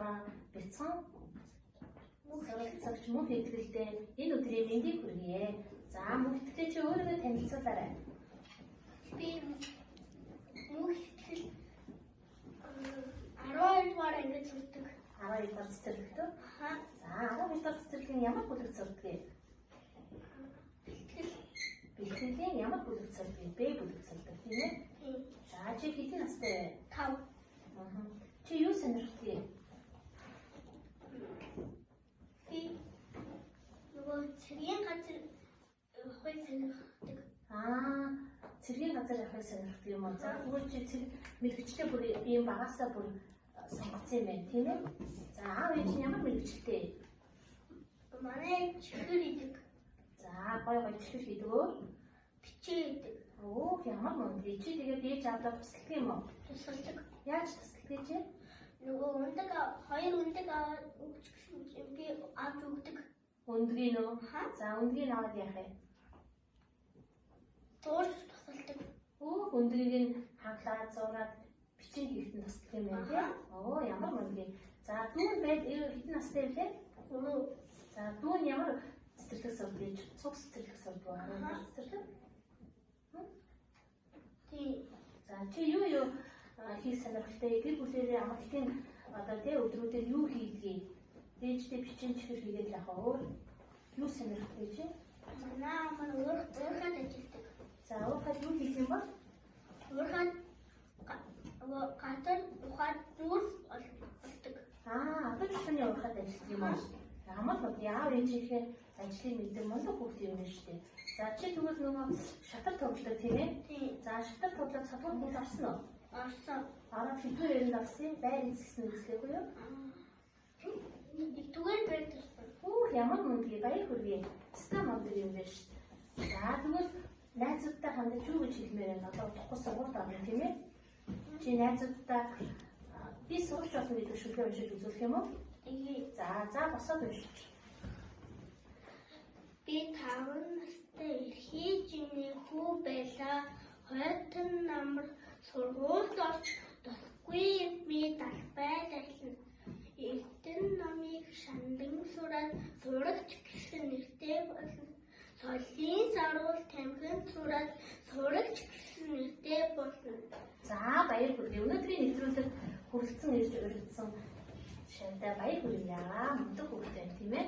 байгаа бяцхан суралцагч мөнх итгэлтэй энэ өдрийн мэндийг хүргье. За, мөнх итгэлээ, чи өөрийгөө танилцуулаарай. Би мөнх итгэл, 12 дугаар ангид сурдаг. 12 дугаар цэцэрлэгт үү? Аха. За, 12 дугаар цэцэрлэгийн ямар бүлэгт сурдаг вэ? Бэлтгэл. Бэлтгэлийн ямар бүлэгт сурдаг вэ? Б бүлэгт сурдаг, тийм ээ? Тийм. За, чи хэдэн настай вэ? 5. Аа. Чи юу сонирхдаг юм? Би нөгөө цэргийн газар явахыг сонирхдаг. Аа, цэргийн газар явахыг сонирхдаг юм уу? За, тэгвэл чи цэрэг мэргэжлээ бүр ийм багасаа бүр сонгоцсон юм байна, тийм ээ? За, аав ээж нь ямар мэргэжилтэй вэ? Манай чихэр идэг. За, гой гой чихэр хийдэг өөр. Бичээ идэг. Өө, ямар мундаг. Чи тэгээд ээж аавдаа тусалдаг юм уу? Тусалдаг. Яаж тусалдаг чи? Нөгөө өндөг хоёр өндөг аваад өгч гэсэн чинь би авч өгдөг. Өндгийг нөө. Аха. За, өндгийг аваад яах вэ? Дуурч тусалдаг. Өө, өндгийг нь хаглаад зуураад бичиг хийхэд нь тусалдаг юм байна, тийм? Өө, ямар мундаг. За, дүүн байд хэдэн настай вэ? 3. За, дүү нь ямар цэцэрлэг сурдаг? Цуг цэцэрлэг сурдаг уу? 12 цэцэрлэг? Тийм. За, чи юу юу хийх сонирхолтой? Гэр бүлээрээ амралтын одоо тий өдрүүдээр юу хийдгийг? Дээжтэй бичин чихэр хийгээд л яхаа өөр юу сонирхолтой чи? Манай аав маань уурхаад ажилладаг. За, уурхаад юу хийх юм бол? Уурхаад нөгөө газар ухаад зүрс олдог. Аа, одоо чухны уурхаад ажилладаг юм уу? Ямар мод яав ээжийнхээ ажлыг мэдэн мундаг хүүхд юм байна шүү дээ. За, чи тэгвэл нөгөө шатар тоглодог, тийм ээ? Тийм. За, шатар тоглоод садгуур хүн орсон уу? Орсон. Ороод хэдвэр эрэнд орсон юм? Байр эзэлсэн үзлээгүй юу? Нэгдүгээр байр төрсөн. Хүүх, ямар мундгийг, баяр хүргэе. Ста мундаг юм байна шүү дээ. За, тэгвэл найзуудтай хандаж юу гэж хэлмээр байна? Одоо удахгүй сургуульд орно, тийм ээ? Чи найзуудтай би сурагч болно гэдэг шүлгээ уншиж үзүүлэх юм уу? Тэгээ. За, за, босоод уншиж. Би 5 настай эрхий жимний хүү байлаа. Хойтон намар сургуульд орч тусгүй би далбай байлна. Эрдэнэ номыг шандан сураад сурагч гэсэн нэртэй болно. Соёлын саруул тамхинд сураад сурагч гэсэн нэртэй болно. За, баяр хүргэе. Өнөөдрийн нэвтрүүлэг хүрэлцэн ирж уригдсан шавьдаа баяр хүргэе. Мундаг хүүхэд байна, тийм ээ?